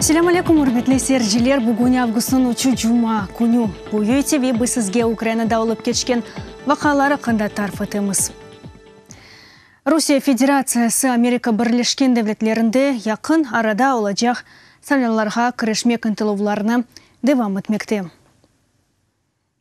Selâm aleyküm, ürmetli seyirciler! Bugün avgustnıñ üçü, cuma künü. Bu UTV biz sizge Ukrainada olıp keçken vaqialar aqqında tarif etemiz. Rusiye Federatsiyası Amerika Birleşken Devletlerinde yaqın arada olacaq saylavlarğa kirişmek ıntıluvlarını devam etmekte.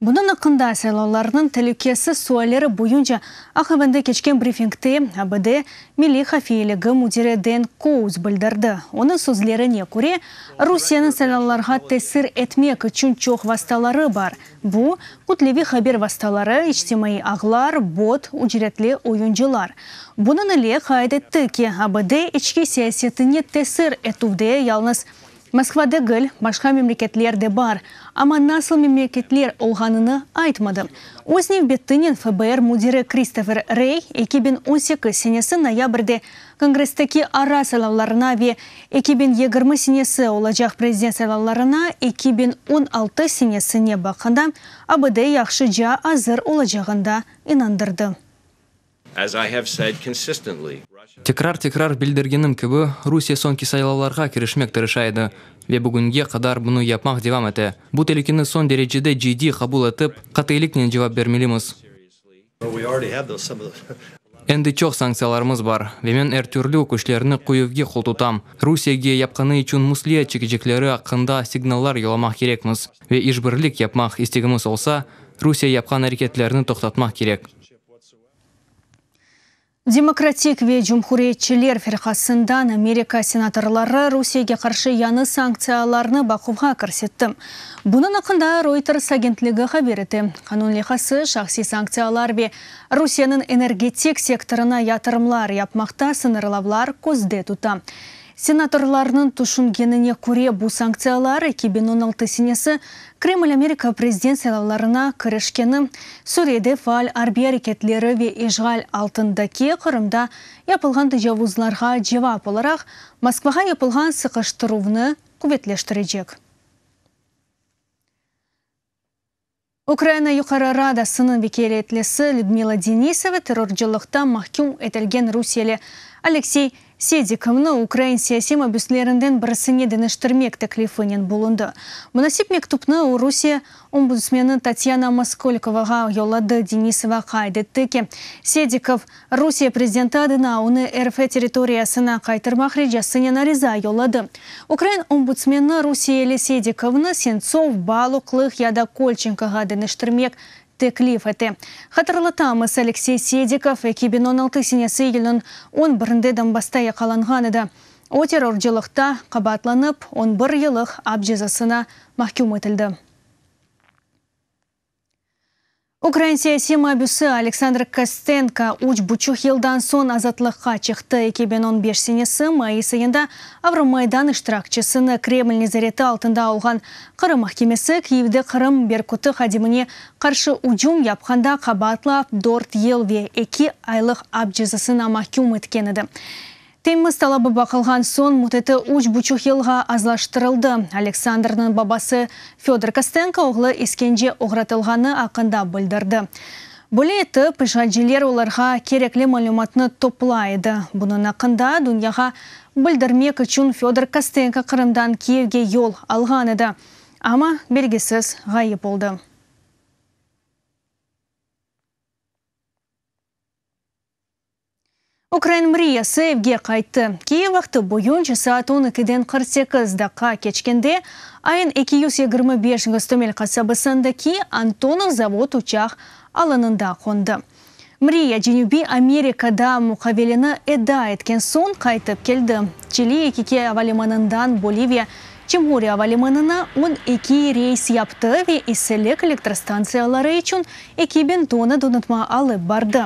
Bunıñ aqqında saylavlarnıñ telükesiz sualleri boyunca AQMde keçken brifingte ABD Milliy hafiyeligi müdiri Den Kouts bildirdi. Onıñ sözlerine köre, Rusiyeniñ saylavlarğa tesir etmek içün çoq vastaları bar. Bu, kütleviy haber vastaları, içtimaiy ağlar, bot, ücretli oyuncılar. Bunıñ ile qayd etti ki, ABD içki siyasetine tesir etüvde yalnız Moskva degil, başqa memleketler de bar, amma nasıl memleketler olğanını aytmadı. Öz nevbetinen FBR müdiri Kristofer Rey 2018 senesi noyabrde Kongressteki ara saylavlarına ve 2020 senesi olacaq prezident saylavlarına 2016 senesine baqqanda ABD yahşıca azır olacağında inandırdı. Tekrar-tekrar bildirgenim kibi, Rusiye soñki saylavlarğa kirişmek tırışa edi ve bugünge qadar bunı yapmaq devam ete. Bu telükeni soñ derecede ciddiy qabul etip, qatiyliknen cevap bermelimiz. Endi çoq sanktsiyalarımız bar, ve men er türlü küçlerni qoyuvge qoltutam. Rusiyege yapqanı içün musliyet çekecekleri aqqında signallar yollamaq kerekmiz. Ve işbirlik yapmaq istegimiz olsa, Rusiye yapqan areketlerni toqtatmaq kerek. Demokratik ve Cumhuriyetçiler firqasından Amerika senatorları Rusiyege qarşı yañı sanktsiyalarnı baquvğa kirsetti. Bunıñ aqqında Reuters agentligi haber ete. Qanun leyhası şahsiy sanktsiyalar ve Rusiyeniñ energetik sektorına yatırımlar yapmaqta sıñırlavlar közde tuta. Senatorlarnıñ tüşüngenine köre, bu sanktsiyalar 2016 senesi Kreml Amerika prezident saylavlarına kirişkeni, Suriyede faal arbiy areketleri ve işğal altındaki Qırımda yapılğan tecavuzlarğa cevap olaraq Moskvağa yapılğan sıqıştıruvnı quvetleştirecek. Ukraina Yuqarı Radasınıñ vekâletlisi Lüdmila Denisova terrorcılıqta mahküm etilgen rusiyeli Aleksey Sedikovnı ukrain siyasiy mabüslerinden birisine deñiştirmek teklifinen bulundı. Munasip mektüpni o Rusiye ombudsmeni Tatyana Moskolkovağa yolladı. Denisova qayd etti ki, Sedikov Rusiye prezidenti adına onı RF territoriyasına qaytarmaq ricasınen ariza yolladı. Ukrain ombudsmeni rusiyeli Sedikovnı Sentsov, Baluh, Klıh ya da Kolçenkoğa deñiştirmek teklif ete. Hatırlatamız, Aleksey Sedikov 2016 senesi iyülniñ on birinde Donbassta yaqalanğan edi. O, terrorcılıqta qabaatlanıp, on bir yıllıq ap cezasına mahküm etildi. Ukrain siyasiy mabüsi Aleksandr Kostenko üç buçuq yıldan soñ azatlıqqa çıqtı. 2015 senesi mayıs ayında Avromaydan iştirakçisini Kreml nezareti altında olğan Qırım mahkemesi Kyivde Qırım Berkutı hadimine qarşı ücüm yapqanda qabaatlap dört yıl ve eki aylıq ap cezasına mahküm etken edi. Temyiz talabı baqılğan soñ müddeti üç buçuq yılğa azlaştırıldı. Aleksandrnıñ babası Födor Kostenko oğlu iskence oğratılğanı aqqında bildirdi. Böyle etip, işğalciler olarğa kerekli malümatnı toplay edi. Bunıñ aqqında dünyağa bildirmek içün Födor Kostenko Qırımdan Kiyevge yol alğan edi, amma belgisiz ğayıp oldı. Ukrain Mriyası evge qayttı. Kiyev vaqtı boyunca saat on ekiden 48 daqqa keçkende AN 225 Gostomel qasabasındaki Antonov zavod uçaq alanında qondı. Mriya Cenübiy Amerikada muqaveleni eda etken soñ qaytıp keldi. Çili Ikike avalimanından Boliviya Çimuri avalimanına 12 reys yaptı ve issilik elektrostantsiyaları içün 2000 tonna donatma alıp bardı.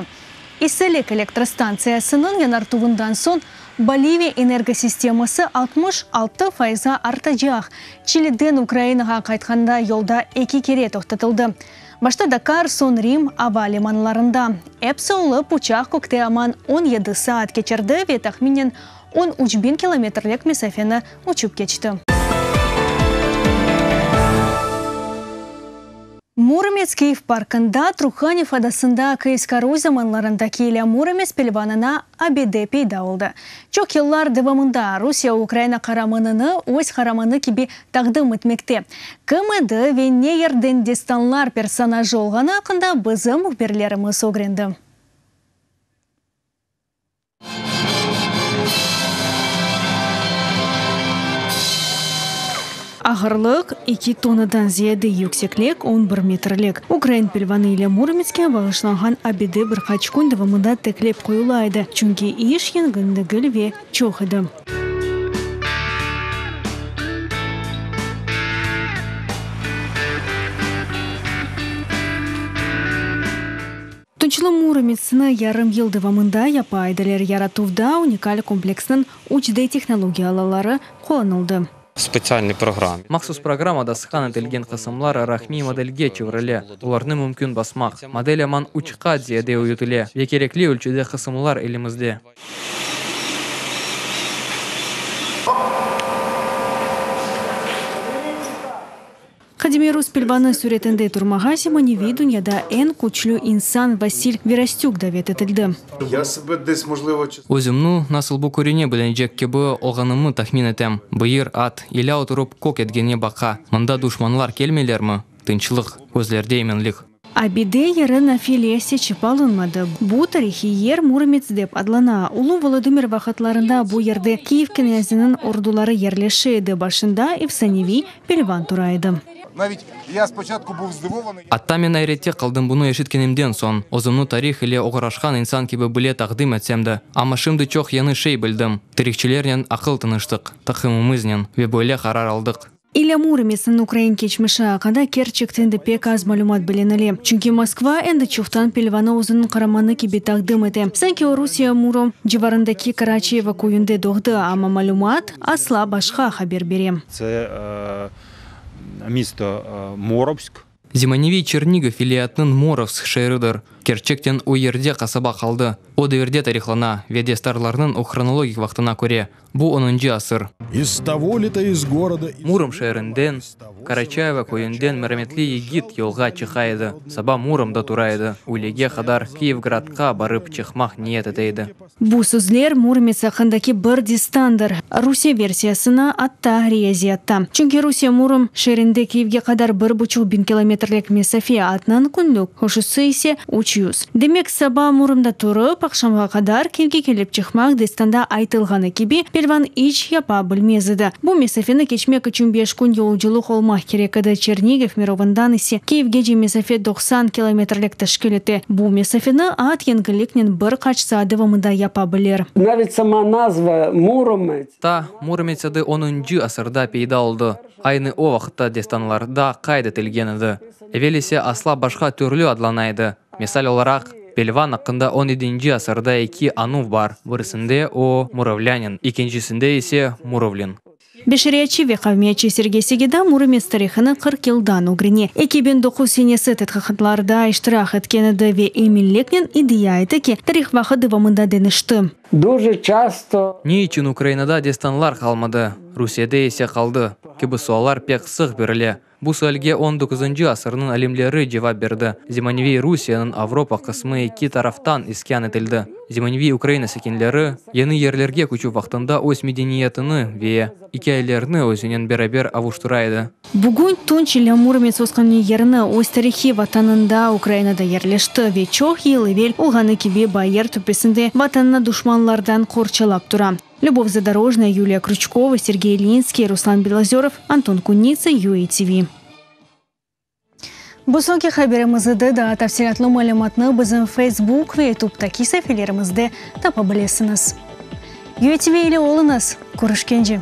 İssilik elektrostantsiyasınıñ yañartuvından soñ Boliviya energosisteması 66 fayızğa artacaq. Çiliden Ukrainağa qaytqanda yolda eki kere toqtatıldı. Başta Dakar, soñ Rim ava limanlarında. Episi olıp uçaq kökte aman 17 saat keçirdi ve tahminen 13 biñ kilometrlik mesafeni uçıp keçti. Muromets Kyiv parkında, Truhanev adasında Kıyivska Rus zamanlarındaki İlya Muromets pelvanına abide peyda oldı. Çoq yıllar devamında Rusiye Ukraina qaramanını öz qaramanı kibi taqdim etmekte. Kim edi ve ne yerden destanlar personajı olğanı aqqında bizim mühbirlerimiz ögrendi. Ağırlıq, eki tonnadan ziyade, yükseklik, on bir metrlik. Ukrain pelvanı İlya Murometske bağışlanğan abide bir qaç kün devamında teklep qoyula edi, çünki iş yengil degil ve çoq edi. Tunçlı Murometsni yarım yıl devamında yapa ediler. Yaratuvda unikal kompleksniñ üç D tehnologiyalaları qullanıldı. Spetsialnıy programma. Mahsus programmada skan etilgen qısımlar raqmiy modelge çevirile, olarnı mümkün basmaq. Model aman üç qat ziyade uyutile ve kerekli ölçüde qısımlar elimizde. Qadimiy rus pelvanı süretinde turmağa zemaneviy dünyada eñ küçlü insan Vasil Virastük davet etildi. Özümni nasıl bu körüne bilinecek kibi olğanımnı tahmin etem. Bıyır, at, İlâ oturıp kök etgene baqa. Mında duşmanlar kelmeylermi? Tınçlıq, közlerde eminlik. Abide yeri nafile seçip alınmadı. Bu tarihiy yer Muromets dep adlana. Ulu Volodımır vaqıtlarında bu yerde Kiyev knâziniñ orduları yerleşe edi, başında efsaneviy pelvan tura edi. Atta men ayrette qaldım bunı eşitkenimden soñ. Özümni tarih ile oğraşqan insan kibi bile taqdim etsem de. Amma şimdi çoq yañı şey bildim. Tarihçilernen aqıl tınıştıq, taqımımıznen, ve böyle qarar aldıq. İlya Murometsniñ ukrain keçmişi aqqında kerçekten de pek az malümat bilinile. Çünki Moskva endi çoqtan pelvanı özüniñ qaramanı kibi taqdim ete. Sanki o Rusiye Murom civarındaki Karaçeyevo köyünde doğdı, amma malümat asla başqa haber bere. Tse misto Morovsk. Zemaneviy Çernigov vilâyetiniñ Morovsk şeeridir. Kerçekten o yerde qasaba qaldı. O devirde tarihlana ve destarlarnıñ o hronologik vaqtına köre, bu onuncı asır. İz togo li-to iz goroda. Murom şeerinden, Karaçayevo köyünden merametli yigit yolğa çıqa edi. Saba Muromda tura edi, üylege qadar Kiyevgradqa barıp çıqmaq niyet ete edi. Bu sözler Muromets aqqındaki bir destandır, Rusiye versiyasına, atta riyaziyatta. Çünki Rusiye Murom şeerinde Kiyevge qadar bir buçuq biñ kilometrlik mesafe, atnıñ künlük qoşusı ise 300. Demek, saba Muromda turıp, aqşamğa qadar Kiyevge kelip çıqmaq destanda aytılğanı kibi, pelvan iç yapa bilmez edi. Bu mesafeni keçmek içün beş kün yolculıq olmaq kerek edi, Çernigov mirovından ise Kiyevgece mesafe 90 kilometrlik teşkil ete. Bu mesafeni at yengilliknen bir qaç saat devamında yapa bilir. Navit sama nazva Muromets. Ta Muromets adı onuncı asırda peyda oldı, aynı o vaqıtta destanlarda qayd etilgen edi. Evel ise asla başqa türlü adlana edi. Misal olaraq, pelvan aqqında on yedinci asırda eki anuv bar, birisinde o Murovlânin, ekincisinde ise Murovlin. Beşeriyatçı ve qavmiyatçı Sergey Segida Muromets tarihını 40 yıldan ögrene. 2009 senesi tedqiqatlarda iştirak etken edi ve eminliknen iddia ete ki, tarih vaqıt devamında deñişti. Дуже часто. Ne içün Ukrainada destanlar qalmadı, Rusiyede ise qaldı, kibi suallar pek sıq berile. Bu sualge on doquzıncı asırnıñ alimleri cevap berdi, zemaneviy Rusiyeniñ Avropa qısmı eki taraftan iskân etildi. Zemaneviy Ukraina sakinleri, yañı yerlerge köçüv vaqtında öz medeniyetini ve ikâyelerini özünen beraber avuştıra edi. Bugün Tunç İlya Muromets ösken yerini, öz tarihiy vatanında, Ukrainada yerleşti ve çoq yıl evel olğanı kibi bayır töpesinde vatanını duşmanlardan qorçalap tura. Lübov Zadorojnaya, Yuliya Krüçkova, Sergey İlyinskiy, Ruslan Belozörov, Anton Kunitsa, UATV. Bu soñki haberimiz edi. Daa tafsilâtlı malümatnı bizim Facebook ve YouTube'daki saifelerimizde tapa bilesiñiz. UATV ile oluñız. Körüşkence!